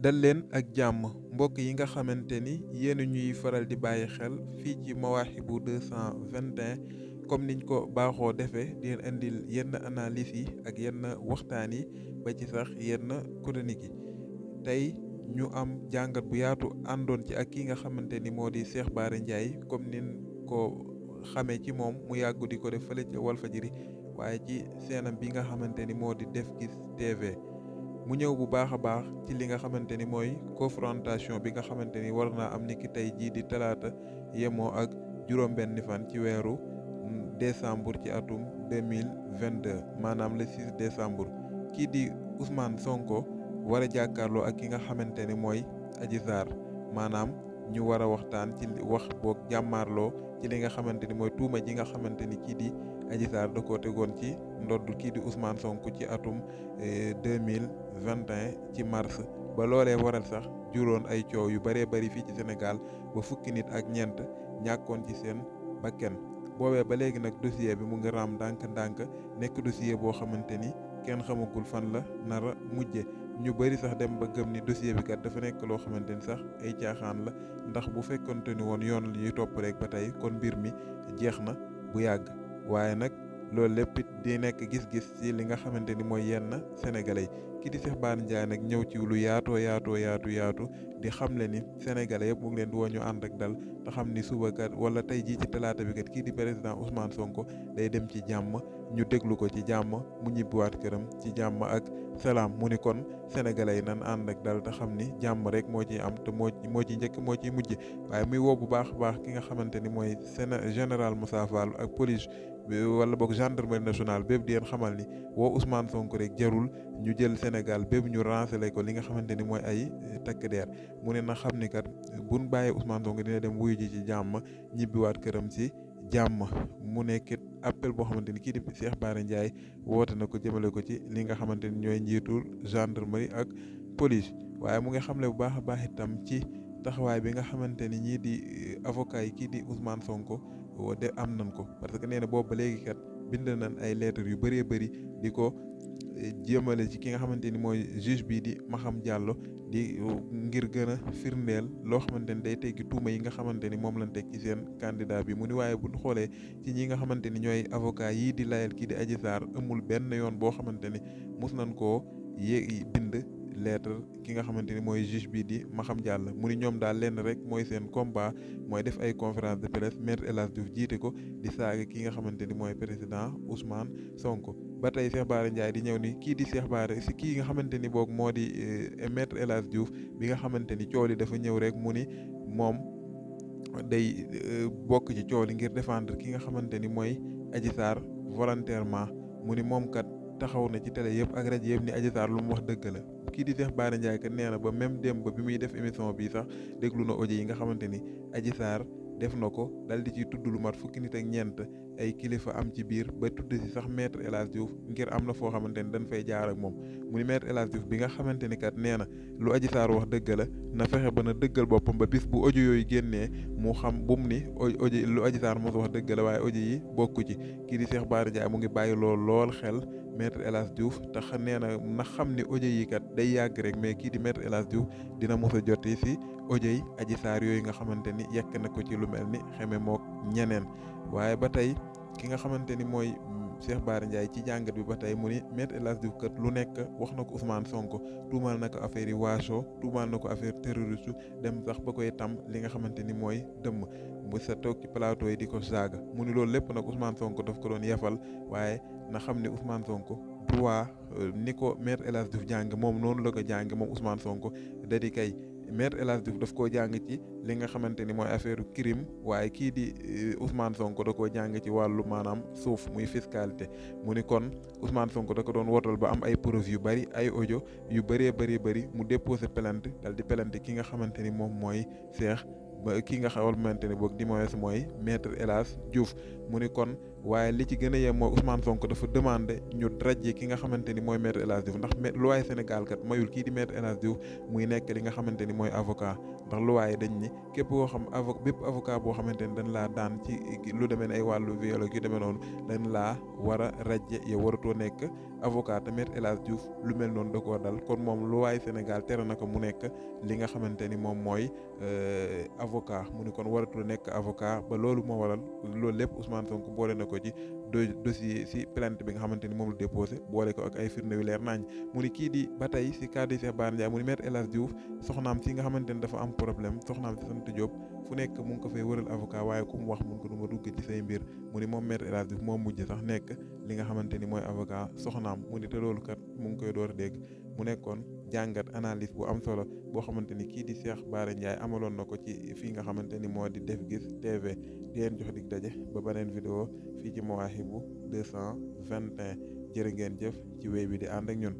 dal leen ak jàmm mbokk yi nga xamante ni yéen ñuy faral di bàyyi xel fii ci Mawahibou 221 comme niñ ko baaxoo defee di leen indil yenn analyse yi ak yenn waxtaan yi ba ci sax yenn chronique yi tey ñu am jàngat bu yaatu àndoon ci ak ki nga xamante ni moo di Cheikh Bara Ndiaye comme nin ko xamee ci moom mu yàggu di ko def fële ca Walfadjri waaye ci seenam bi nga xamante ni moo di Def Gis TV mu ñëw bu baax a baax ci li nga xamante ni mooy confrontation bi nga xamante ni war naa am ni ki tey jii di talaata yemoo ak juróom-benni fan ci weeru décembre ci atum 2022 maanaam le 6 décembre kii di Ousmane Sonko war a jàkkaarloo ak ki nga xamante ni mooy Adji Sarr maanaam ñu war a waxtaan ci wax boog jàmmaarloo ci li nga xamante ni mooy tuuma ji nga xamante ni kii di Adji Sarr da koo tegoon ci ndodd kii di Ousmane Sonko ci atum 2021 ci mars ba loolee waral sax juróon ay coow yu bëree bëri fii ci Sénégal ba fukki nit ak ñeent ñàkkoon ci seen bakken boobee ba léegi nag dossier bi mu ngi raam ndànk-ndànk nekk dossier boo xamante ni kenn xamagul fan la nara mujje ñu bëri sax dem ba gëm ni dossier bi kat dafa nekk loo xamante ni sax ay caaxaan la ndax bu fekkonte ni woon yoon la ñuy topp rek ba tey kon mbir mi jeex na bu yàgg waaye nag loolu lépp it di nekk gis-gis ci li nga xamante ni mooy yenn sénégalais ki di Cheikh Bara Ndiaye nag ñëw ci lu yaatu di xamle ni sénégalais yëpp mu ngi leen di woo ñu ànd ak dal te xam ni suba kat wala tey jii ci talaata bi kat kii di président Ousmane Sonko day dem ci jàmm ñu déglu ko ci jàmm mu ñibbiwaat këram ci jàmm ak salaam mu ni kon sénégalais yi nan ànd ak dal te xam ni jàmm rek moo ciy am te moo ci njëkk moo ciy mujj waaye muy woo bu baax a baax ki nga xamante ni mooy général Moussa Fall ak police wala boog gendarmerie nationale bépp di leen xamal ni woo Ousmane Sonko rek jarul ñu jël Sénégal bépp ñu renseigné ko li nga xamante ni mooy ay takk der mu ne na xam ni kat buñ bàyyee Ousmane Sonko dina dem wuyu ji ci jàmm ñibbiwaat këram ci jàmm mu nekkit appel boo xamante ni kii di Cheikh Bara Ndiaye woote na ko jëmale ko ci li nga xamante ni ñooy njiitul gendarmerie ak police waaye mu ngi xamle bu baax a baax itam ci taxawaay bi nga xamante ni ñii di avocat yi kii di Ousmane Sonko de am nañ ko parce que nee na boobu ba léegi kat bind nañ ay lettres yu bëree bëri di ko jëmale ci ki nga xamante ni mooy juge bi di Maham Diallo di ngir gën a firndeel loo xamante ni day teggi tuuma yi nga xamante ni moom lañ teg ci seen candidat bi mu ni waaye buñ xoolee ci ñi nga xamante ni ñooy avocat yii di layal kii di Adji Sarr amul benn yoon boo xamante ni mus nañ koo bind lettre ki nga xamante ni mooy juge bi di Maham Diallo mu ni ñoom daal lenn rek mooy seen combat mooy def ay conférence de presse maître El Hadji Diouf jiite ko di saaga ki nga xamante ni mooy président Ousmane Sonko ba tey Cheikh Bara Ndiaye di ñëw ni kii di Cheikh Bara si kii nga xamante ni boog moo di maître El Hadji Diouf bi nga xamante ni coow li dafa ñëw rek mu ni moom day bokk ci coow li ngir défendre ki nga xamante ni mooy Adji Sarr volontairement mu ni moom kat taxaw na ci télé yëpp ak rajo yëpp ni Adji Sarr lu mu wax dëgg la kii di Cheikh Bara Ndiaye kat nee na ba même démb ba bi muy def émission bi sax déglu na audio yi nga xamante ni Adji Sarr def na ko dal di ci tudd lu mat fukki nit ak ñeent ay kilifa am ci biir ba tudd si sax maître El Hadji Diouf ngir am na foo xamante ni dañ fay jaar ak moom mu ni maître El Hadji Diouf bi nga xamante ni kat nee na lu Adji Sarr wax dëgg la na fexe ba na dëggal boppam ba bis bu audio yooyu génnee mu xam bu mu ni audio lu Adji Sarr mos wax dëgg la waaye audio yi bokku ci kii di Cheikh Bara Ndiaye mu ngi bàyyi lool xel maître El Hadji Diouf tax nee na xam ni audio yi kat day yàgg rek mais kii di maître El Hadji Diouf dina mos a jot si audio yi Adji Sarr yooyu nga xamante ni yekk na ko ci lu mel ni xeme mook ñeneen waaye ba tey ki nga xamante ni mooy Cheikh Bara Ndiaye ci jàngat bi ba tey mu ni maître El Hadji Diouf kat lu nekk wax na ko Ousmane Sonko tuumal na ko affaire yi waaso tuumal na ko affaire terroriste dem sax ba koy tam li nga xamante ni mooy dëmm mu sa toog ci plateau yi di ko saaga mu ni loolu lépp nag Ousmane Sonko daf ko doon yefal waaye na xam ne Ousmane Sonko droit ni ko maître El Hadji Diouf jàng moom noonu la ko jàng moom Ousmane Sonko da di kay maître El Hadji Diouf daf koo jàng ci li nga xamante ni mooy affaire crime waaye kii di Ousmane Sonko da koo jàng ci wàllu maanaam suuf muy fiscalité mu ni kon Ousmane Sonko da ko doon wotal ba am ay preuve yu bari ay audio yu bëree mu déposé plainte dal di plainte ki nga xamante ni moom mooy Cheikh ba ki nga xamante ni boog di mooy maître El Hadji Diouf mu ni kon waaye li ci gën a yem mooy Ousmane Sonko dafa demandé ñu rajje ki nga xamante ni mooy maître El Hadji Diouf ndax loi Sénégal kat mayul kii di maître El Hadji Diouf muy nekk li nga xamante ni mooy avocat ndax loi yi dañ ni képp koo xam bépp avocat boo xamante ni dañ laa daan ci lu demee ne ay wàllu viol ak yu demee noonu dañ laa war a rajje yow waratoo nekk avocat te maître El Hadji Diouf lu mel noonu da koo dal kon moom loi Sénégal tere na ko mu nekk li nga xamante ni moom mooy avocat mu ni kon waratul nekk avocat ba loolu moo waral loolu lépp Ousmane Sonko boole na ko ci dossier si plainte bi nga xamante ni moom la déposé boole ko ak ay firnde yu leer nañ mu ni kii di ba tey si cadre Cheikh Bara Ndiaye mu ni maître El Hadji Diouf soxnaam si nga xamante ni dafa am problème soxnaam si sant Diop fu nekk mu ngi ko fay wëral avocat waaye ku mu wax mun ko du ma dugg ci say mbir mu ni moom maître El Hadji Diouf moo mujj sax nekk li nga xamante ni mooy avocat soxnaam mu ni te loolu kat mu ngi koy door a dégg mu nekkoon jàngat analyse bu am solo boo xamante ni kii di Cheikh Bara Ndiaye amaloon na ko ci fii nga xamante ni moo di Def Gis TV di leen jox dig daje ba beneen vidéo fii ci Mawahibou 221 jërë ngeen jëf ci wéy bi di ànd ak ñun